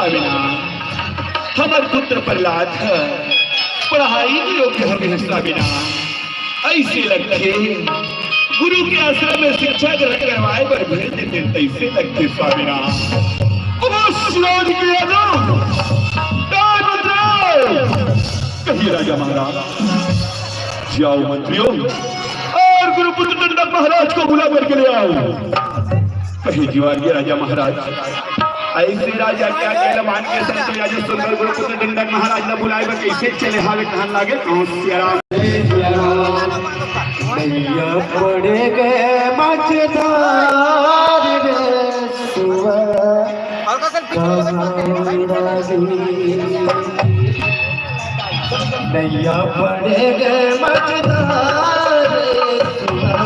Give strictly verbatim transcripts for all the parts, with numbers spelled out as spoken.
स्वामीनाथ, हमर पुत्र प्रहलाद ह पढ़ाई के योग्य हवे स्वामीनाथ। अइसे लगथे गुरु के आश्रम में शिक्षा ग्रहण करवाए बर भेज देते, तइसे लगथे स्वामीनाथ। अब श्राद्ध के आनंद, दान द्रव्य। कहिए राजा महाराज, जाओ मंत्रियों, और गुरुपुत्र दंडक महाराज को बुला करके ले आओ। कहे जीवार्गी राजा महाराज, अइसे राजा के आज्ञा ल मान के संत राजा सुंदर गुरुपुत्र दंडक महाराज ला बुलाए बर कइसे चले हावे, कहन लागे, "कहो सिया राम।" नैया पड़े गे मझधार रे सुआ, कहाँ राजी। नैया पड़े गे मझधार रे सुआ,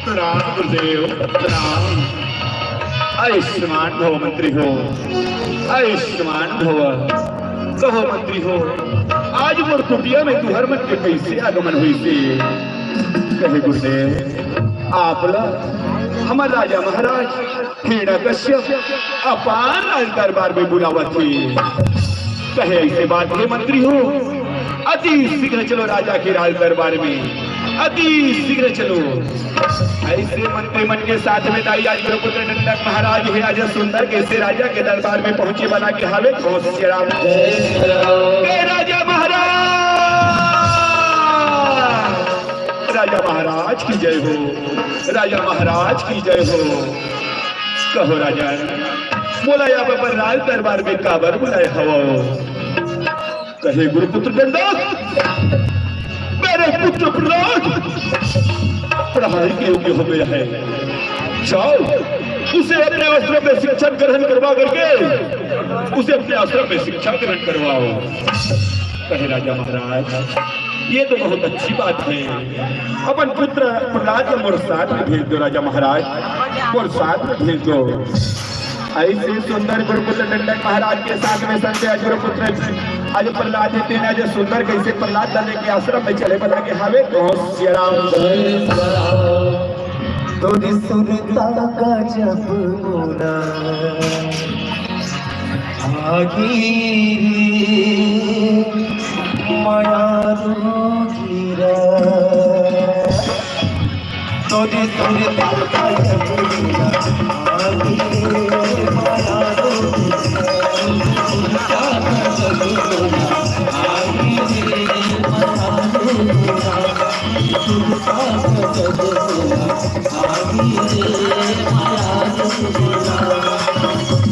प्रणाम गुरुदेव, प्रणाम। आयुष्मान भव मंत्री हो, आयुष्मान भव। कहो मंत्री हो, आज मोर कुटिया में तुहर मन के कइसे आगमन होइसे? कहे गुरुदेव, आप ला हमर राजा महाराज हिरण्यकश्यप अपन राज दरबार में बुलावत हे। कहे अइसे बात हे मंत्री हो, अति शीघ्र चलो राजा के राज दरबार में, अति शीघ्र चलो। अइसे मंत्री मन के साथ में दाई आज गुरुपुत्र दंडक महाराज हे, आज सुंदर कइसे राजा के दरबार में पहुंचे वाला के हावे। कहो सिया राम। हे राजा महाराज, राजा महाराज की जय हो, राजा महाराज की जय हो। कहो राजन, मोला आप अपन राज दरबार में काबर बुलाए हवव? कहे गुरुपुत्र दंडक, मेरे पुत्र प्रहलाद पढ़ाई के योग्य हो गया है, जाओ उसे अपने आश्रम में शिक्षा ग्रहण करवा करके उसे अपने आश्रम में शिक्षा ग्रहण करवाओ। कहे राजा महाराज, ये तो बहुत अच्छी बात है, अपन पुत्र प्रहलाद के मोर साथ में भेज दो राजा महाराज, मोर साथ में भेज दो। अइसे सुंदर गुरुपुत्र दंडक महाराज के साथ में संत आज गुरुपुत्र आज प्रहलाद जी तेन आज सुंदर कइसे प्रहलाद ला लेके आश्रम में चले वाला के हावे। कहो सिया राम। तोरी सुरता का जब मोला आगी रे माया रूप रे। तोरी सुरता का जब मोला आगी रे माया रूप रे।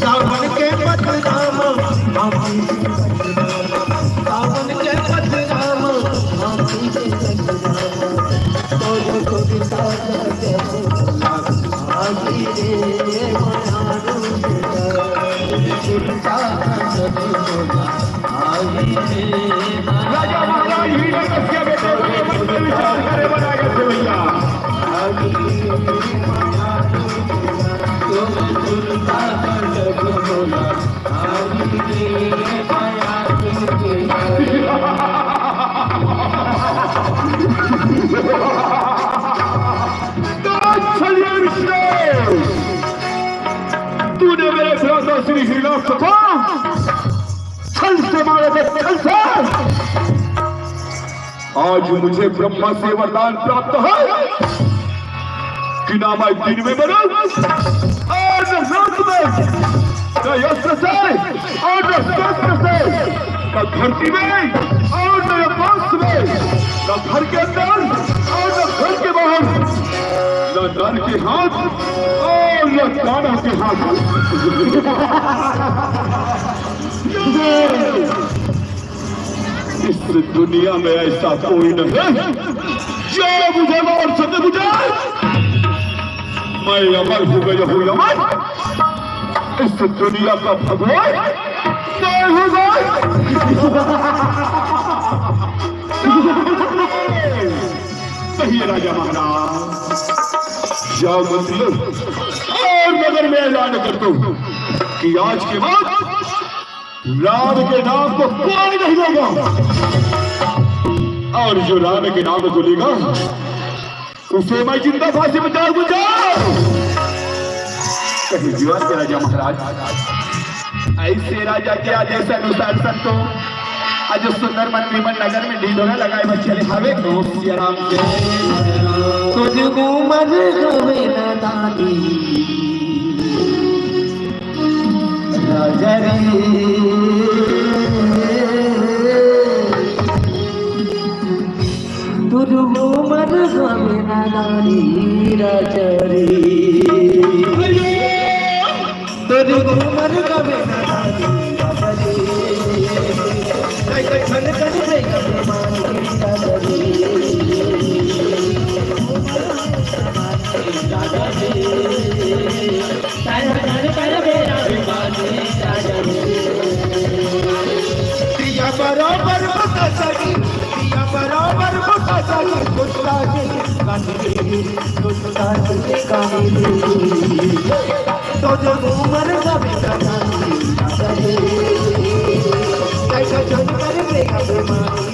सावन के बदनाम, सावन के बदनाम। राजा महाराज हिरण्यकश्यप के बेटे बने, मन में विचार करे, बना गए थे भैया। तो आज छलिया विष्णु, तूने श्री हिरणाक्ष को छल से मारा था, छल से। आज मुझे ब्रह्मा से वरदान प्राप्त है कि ना मैं दिन में मरूं और न रात में, न अस्त्र से और न शस्त्र से, न धरती में और न आकाश में, न घर के अंदर और न घर के बाहर, न नर के हाथ और न दानव के हाथ। इस दुनिया में ऐसा कोई नहीं जो मुझे मार सके। मुझे, मैं अमर हो गया हूँ, अमर। इस दुनिया का भगवान मैं हूँ, मैं। कहिए राजा महाराज, जाओ मंत्री, और नगर में ऐलान कर दो कि आज के बाद राम के नाम को कोई नहीं लेगा, और जो राम के नाम को लेगा, उसे मैं जिंदा फांसी पर चढ़ा दूंगा। कहीं जीवन के राजा महाराज, ऐसे राजा के आदेश अनुशासन तो आज सुंदर मन विमल नगर में ढिंढोरा लगाए बर चले हवे। तो सिया राम के तुझको मर हवे ना दानी राजा रे, तुझको मर हवे ना दानी राजा रे। तुझको मर हवे ना दानी राजा रे। प्रिया बराबर बता सकी, प्रिया बराबर बता सकी, गुस्सा की, गुस्सा की कहानी। तो जो उम्र का बेटा जानी, कैसा जन्म कर बेटा बेमारी।